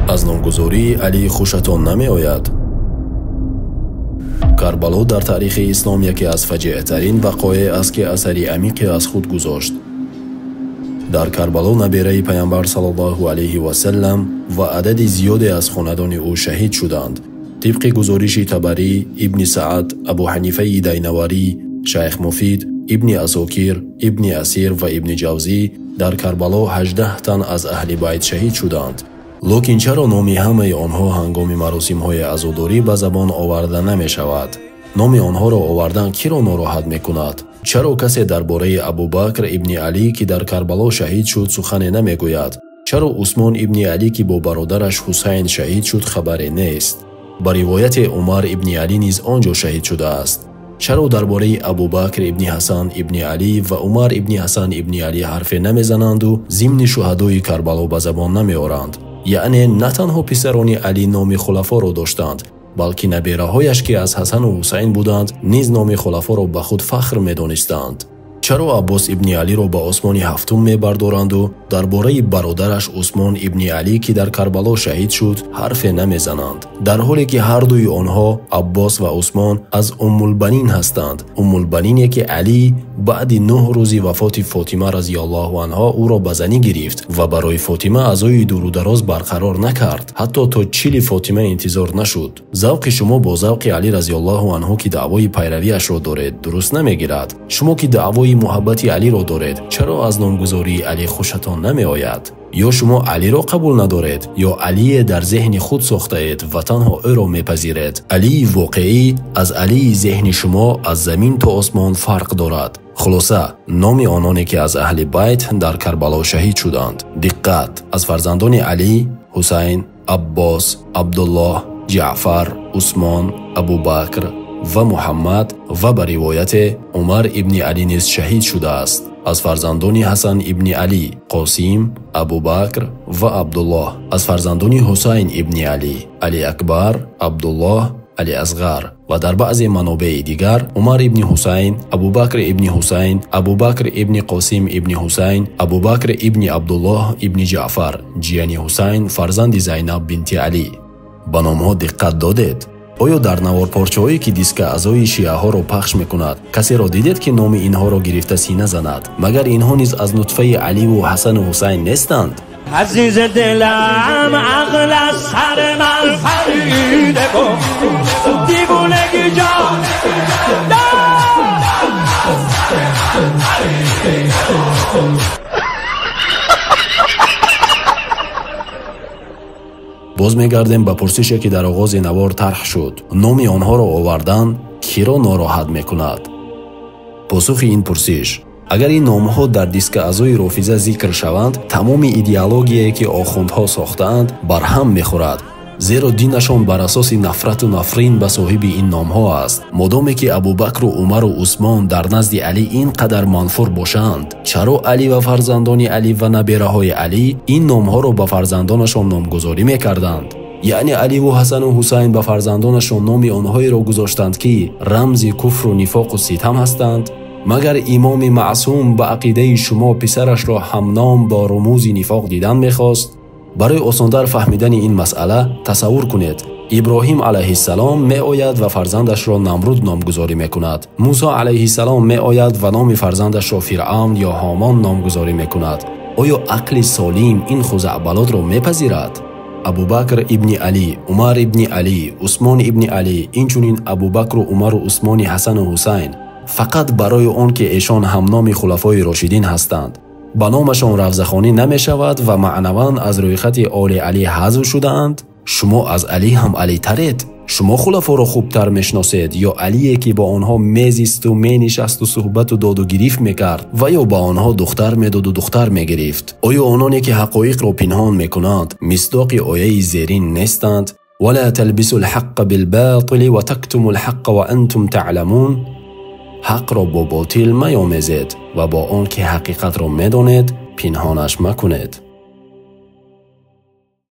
Аз номгузории Алӣ хушатон намеояд? Карбало дар таърихи ислом яке аз фаҷиатарин вақоеъ аст, ки асари амиқе аз худ гузошт. Дар Карбало набераи Паямбар саллаллоҳу алайҳи васаллам ва адади зиёде аз хонадони ӯ шаҳид шуданд. Тибқи гузориши Табарӣ, Ибни Саъд, Абу Ҳанифаи Дайнаварӣ, Шайх Муфид, Ибни Асокир, Ибни Асир ва Ибни Ҷавзӣ дар Карбало 18 тан аз аҳли байт шаҳид шуданд. Лекин чаро номи ҳамаи онҳо ҳангоми маросимҳои азодорӣ ба забон оварда намешавад? Номи онҳоро овардан киро нороҳат мекунад? Чаро касе дар бораи Абубакр ибни Алӣ, ки дар Карбало шаҳид шуд, сухане намегӯяд? Чаро Усмон ибни Алӣ, ки бо бародараш Ҳусайн шаҳид шуд, хабаре нест? Ба ривояти Умар ибни Алӣ низ он ҷо шаҳид шудааст. Чаро дар бораи Абубакр ибни Ҳасан ибни Алӣ ва Умар ибни Ҳасан ибни Алӣ ҳарфе намезананду зимни шуҳадои Карбало ба забон намеоранд? Яъне на танҳо писарони Алӣ номи хулафоро доштанд, балки набераҳояш, ки аз Ҳасану Ҳусайн буданд, низ номи хулафоро ба худ фахр медонистанд. Чаро Аббос ибни Алиро ба осмони ҳафтум мебардоранду дар бораи бародараш Усмон ибни Алӣ, ки дар Карбало шаҳид шуд, ҳарфе намезананд, дар ҳоле ки ҳардуи онҳо, Аббос ва Усмон, аз Уммулбанин ҳастанд. Уммулбанине, ки Алӣ баъди 9 рӯзи вафоти Фотима разияллоҳу анҳо ӯро ба занӣ гирифт ва барои Фотима аъзои дурудароз барқарор накард, ҳатто то чили Фотима интизор нашуд. Завқи шумо бо завқи Алӣ разияллоҳу анҳу, ки даъвои пайравиашро доред, дуруст намегирад. Шумо ки даъвои муҳаббати Алиро доред, чаро аз номгузории Алӣ хушатон намеояд? Ё шумо Алиро қабул надоред, ё Алие дар зеҳни худ сохтаед ва танҳо ӯро мепазиред. Алии воқеӣ аз Алии зеҳни шумо аз замин то осмон фарқ дорад. Хулоса, номи ононе, ки аз аҳли байт дар Карбало шаҳид шуданд. Диққат! Аз фарзандони Алӣ Ҳусайн, Аббос, Абдуллоҳ, Ҷаъфар, Усмон, Абубакр ва Муҳаммад ва ба ривояте Умар ибни Алӣ низ шаҳид шудааст. Аз фарзандони Ҳасан ибни Алӣ Қосим, Абубакр ва Абдуллоҳ. Аз фарзандони Ҳусайн ибни Алӣ Али Акбар, Абдуллоҳ, Али Асғар ва дар баъзе манобеи дигар Умар ибни Ҳусайн, Абубакр ибни Ҳусайн, Абубакр ибни Қосим ибни Ҳусайн, Абубакр ибни Абдуллоҳ ибни Ҷаъфар, ҷияни Ҳусайн, фарзанди Зайнаб бинти Алӣ. Ба номҳо диққат додед? Оё дар наворпорчаҳое, ки диска аъзои шиаҳоро пахш мекунад, касеро дидед, ки номи инҳоро гирифта сина занад? Магар инҳо низ аз нутфаи Аливу Ҳасану Ҳусайн нестанд? Азиз дилам, ақл аз сари ман парида, дивонагӣ ҷон. Боз мегардем ба пурсише, ки дар оғози навор тарҳ шуд. Номи онҳоро овардан киро нороҳат мекунад? Посухи ин пурсиш: агар ин номҳо дар диска аъзои рофиза зикр шаванд, тамоми идеологияе, ки охундҳо сохтаанд, барҳам мехӯрад, зеро динашон бар асоси нафрату нафрин ба соҳиби ин номҳо аст. Модоме ки Абубакру Умару Усмон дар назди Алӣ ин қадар манфур бошанд, чаро Алӣ ва фарзандони Алӣ ва набераҳои Алӣ ин номҳоро ба фарзандонашон номгузорӣ мекарданд? Яъне Аливу Ҳасану Ҳусайн ба фарзандонашон номи онҳоеро гузоштанд, ки рамзи куфру нифоқу ситам ҳастанд? Магар имоми маъсум ба ақидаи шумо писарашро ҳамном бо румӯзи нифоқ дидан мехост? Барои осонтар фаҳмидани ин масъала тасаввур кунед: Иброҳим алайҳиссалом меояд ва фарзандашро Намруд номгузорӣ мекунад. Мусо алайҳиссалом меояд ва номи фарзандашро Фиръавн ё Ҳомон номгузорӣ мекунад. Оё ақли солим ин хузаъбалотро мепазирад? Абубакр ибни Алӣ, Умар ибни Алӣ, Усмон ибни Алӣ, инчунин Абубакру Умару Усмони Ҳасану Ҳусайн фақат барои он ки эшон ҳамноми хулафои рошидин ҳастанд, ба номашон равзахонӣ намешавад ва маънаван аз рӯйхати оли Алӣ ҳазв шудаанд? Шумо аз Алӣ ҳам алитаред? Шумо хулафоро хубтар мешиносед ё Алие, ки бо онҳо мезисту менишасту суҳбату доду гирифт мекард ва ё ба онҳо духтар медоду духтар мегирифт? Оё ононе, ки ҳақоиқро пинҳон мекунанд, мисдоқи ояи зерин нестанд? ولا تلبسوا الحق بالباطل وتكتموا الحق وأنتم تعلمون. ҳақро бо ботил маёмезед ва бо он ки ҳақиқатро медонед, пинҳонаш макунед.